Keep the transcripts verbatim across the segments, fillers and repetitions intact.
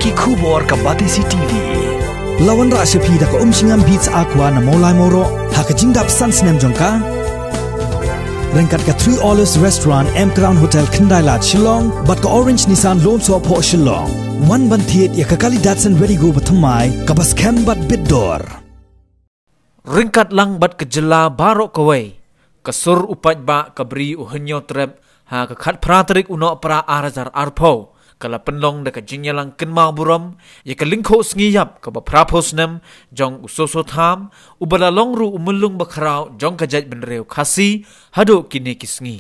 Ki khubor ka Batesi T V. La wanrah sha phi da ka Umshngam Beats Aqua na Mawlai Mawroh ha ka jingdap san snem jong ka. Ryngkat ka Three Olives Restaurant, M Crown Hotel, Khyndai Lad, Shillong, bad ka Orange Nissan Lone Sohphoh, Shillong. Wan ban thied ïa ka kali Datsun Redi-GO bathymmai kaba skhem bad bit dor. Ryngkat lang bad ka jylla baroh kawei, ka sur u paidbah ka Bri u Hynñiewtrep ha ka khatphra tarik u Nohprah ar hajar arphew ka la pynlong da ka jingïalang kynmaw burom ïa ka lyngkhuh sngi ïap kaba phraphew snem jong u Soso Tham, uba la long ruh u myllung bakhraw jong ka jaitbynriew Khasi haduh kine ki sngi.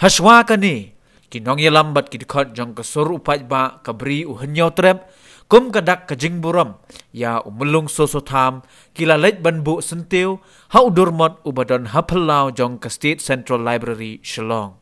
Hashwa kane, ki nongïalam bad ki dkhot jong ka sur u paidbah ka Bri u Hynñiewtrep, kum ka dak ka jingburom ïa u myllung Soso Tham, ki la leit ban buh syntiew ha u durmot uba don ha phyllaw jong ka State Central Library, Shillong.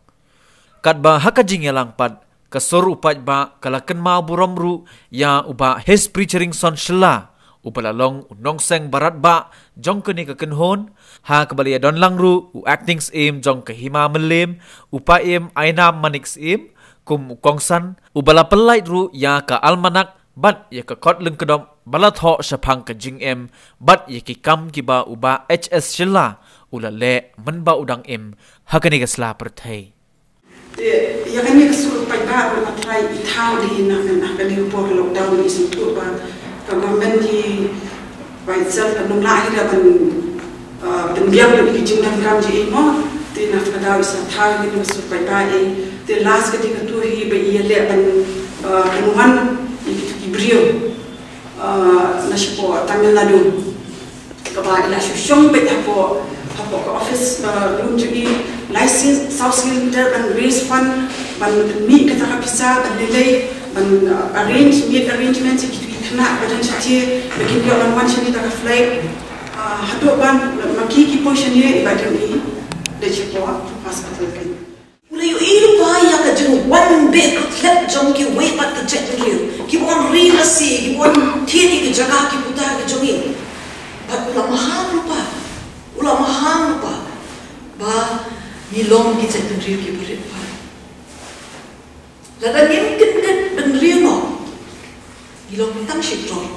Katba ha ka jingïalang pat, ka sur u paidbah ka la kynmaw burom ruh ïa u Bah Hespricheringson Shylla, uba la long u nongseng baratbah jong kane ka kynhun, ha kaba la ïadon lang ruh u Acting Syiem jong ka Hima Mylliem, u Paiem Ainam Manik Syiem, kum u kongsan, uba la pyllait ruh ïa ka almanak bad ïa ka kot lyngkdop ba la thoh shaphang ka jingim bad ïa ki kam kiba u Bah H S Shylla u la leh mynba u dang im ha kane ka sla pyrthei. Te ïa kane ka sur u paidbah ruh nga tharai i thaw dei na ka, na kane ka por ka lockdown, i sngewthuh ba ka government hi by itself kan ym lah hi da ban, uh, pynbiang ïa ki jingdonkam jong i mo. Te na kata ka daw i sa thaw ïa kane ka sur u paidbah i. Te last ka dei kato hi ba i ïaleh ban, uh, pynwan ïa kito ki briew, uh, na shapoh Tamil Nadu. Kaba i la shu shong beit hapoh, hapoh ka office, uh, room jong i, lai sngi, saw sngi lynter ban raise fund, ban mih kata ka pisa, ban lei lei, ban, uh, arrange, make arrangements ïa kito ki khynnah ba don shathie, ba kin ïoh ban wan shane da ka flight. Uh, haduh ban, ma ki ki poi shane, i Bah Dang i leit shapoh hospital kein. U la ïohi lypa ïa ka jingwan beh kyrkhlep jong kiwei pat ki jaitbynriew kiba wan ri lashai, kiba wan thied ïa ki jaka ki puta ki jong ngi. Bad u la maham lypa, u la maham lypa ba ngi long ki jaitbynriew kiba rit pat. Lada ngim kyndit bynriew noh, ngi long tang shi dror.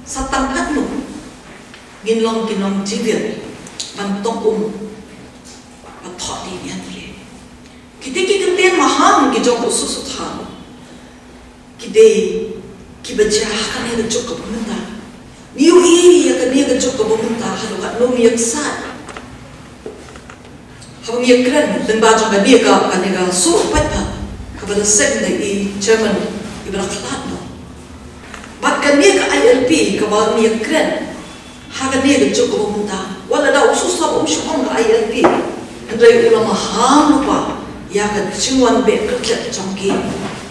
Sa tang katno ngin long ki nongjingïeit ban tong um bad thoh dien ïa ki. Kite ki ktien maham ki jong u Soso Tham ki dei kiba jia ha kane ka juk kaba mynta. Ngi ïohi ïa kane ka juk kaba mynta haduh katno ngi ïaksaid. Haba ngi ïakren lyngba jong kane ka, kane ka sur u paidbah kaba la seng da i chairman iba la khlad noh. Bad kane ka I L P kaba ngi ïakren ha kane ka juk kaba mynta, wat lada u Soso Tham um shym ong ka I L P, hynrei u la maham lypa ïa ka jingwan beh kyrkhlep jong ki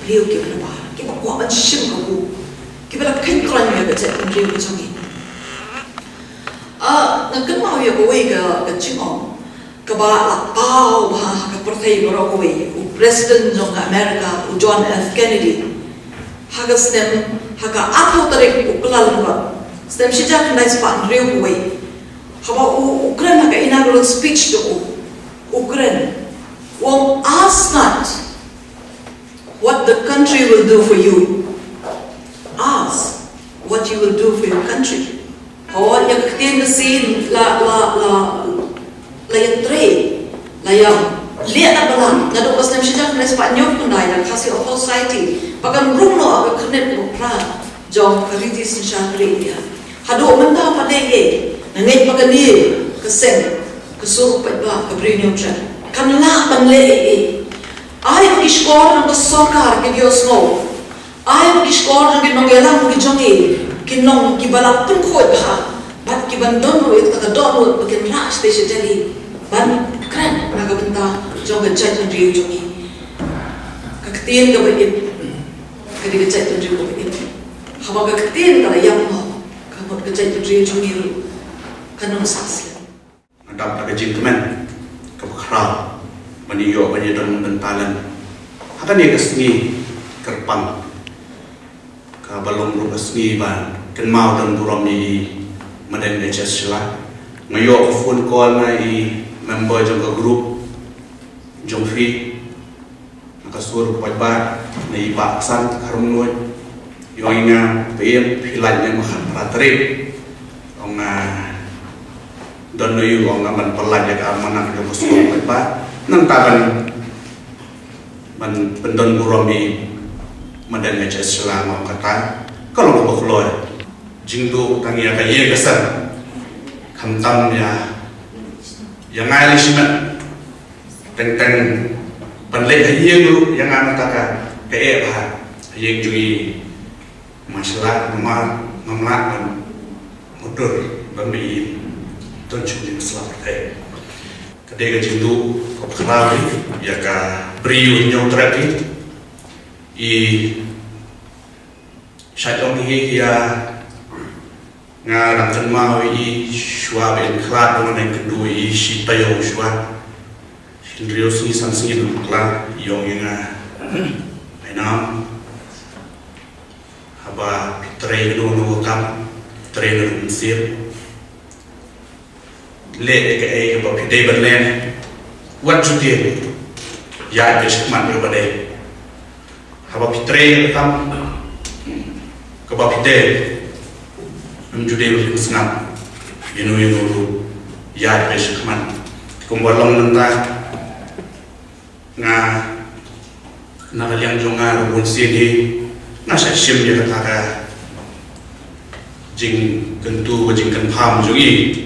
briew kiba lypa, kiba kwah ban shim kabu, kiba la kheiñ khlaiñ ïa ka jaitbynriew ka jong ngi. Ah, nga kynmaw ïa kawei ka, ka jingong kaba la paw bha ha ka pyrthei baroh kawei, u President jong ka America, u John F Kennedy. Ha ka snem, ha ka arphew tarik u Kyllalyngkot, snem shi hajar khyndai spah hynriew kawei, haba u, u kren ha ka inaugural speech jong u, u kren, u ong, "Ask not what the country will do for you. Ask what you will do for your country." Hooid, ïa ka ktien Khasi la, la, la, la ïatrei, la ïaleh na balang naduh ka snem shi hajar khyndai spah hynñiew khyndai da ka Khasi Authors' Society ba kan rung noh ha ka khyrnit kaba phra jong ka riti synshar ka ri India. Haduh mynta pat lei ei, nga ngeit ba kane ka seng, ka sur u paidbah ka Bri u Hynñiewtrep kan lah ban leh ei ei. Ai ba ki shkor jong ka sorkar kin ïohsngew. Ai ba ki shkor jong ki nongïalam ki jong ngi kin long kiba la pynkhuid bha bad kiban don ruh ïa kata ka dohnud ba kin rah shatei sha jali ban kren na ka bynta jong ka jaitbynriew jong ngi. Ka ktien kaba ip, ka dei ka jaitbynriew kaba ip. Haba ka ktien ka la ïap mo, ka mut ka jaitbynriew jong ngi ruh kan ym sah slem. Nga dap da ka jingkmen kaba khraw ban ïoh ban ïadon bynta lem ha kane ka sngi kyrpang, kaba long ruh ka sngi ba kynmaw don burom ïa i Madam H S Shylla. Nga ïoh ka phone call na i member jong ka group jong phi, na ka sur u paidbah, Na i Bah San Kharumnuid, i ong ïa nga, Bah Ïing, phi lait ne em ha khatphra tarik? Ong nga, don no ïa, ong nga, ban pynlait ïa ka almanak jong ka shnong paidbah. Nangta ban, ban pyndon burom ïa i Madan H S Shylla, ong kata. Ka long kaba kloi. Jingduh tang ïa ka ïing ka sem. Khamtam ïa, ïa nga lei shimet. Teng teng ban leit ha ïing ruh ïa nga mynta ka, ka eh bha ha ïing jong i. Ma Shylla, namar ngam lah ban mutdur ban mih ïing. Don shuh ïing slap te. Ka dei ka jingduh kaba khraw ïa ka briew Hynñiewtrep hi. I Sha jong hi ïa nga dang kynmaw ïa i shuwa ba in khlad ba ngan ïakynduh ïa i shi taïew shuwa. Hynriew sngi san sngi dang khlad ïa ong ïa nga. Ai nam. Haba phi trei kano kano ka kam, phi trei na ruh mynsiem. Leh ïa kaei kaba phi dei ban leh. Wat ju dei. Ïaid beit shakhmat ïa kaba dei. Haba phi trei ïa ka kam kaba phi dei, ym ju dei ban sngap ïa no ïa no ruh. Ïaid beit shakhmat. Te kumba long nangta, nga, na ka liang jong nga ruh bunsien hi nga shah shim ïa kata ka jingkyntu ka jingkynpham jong i.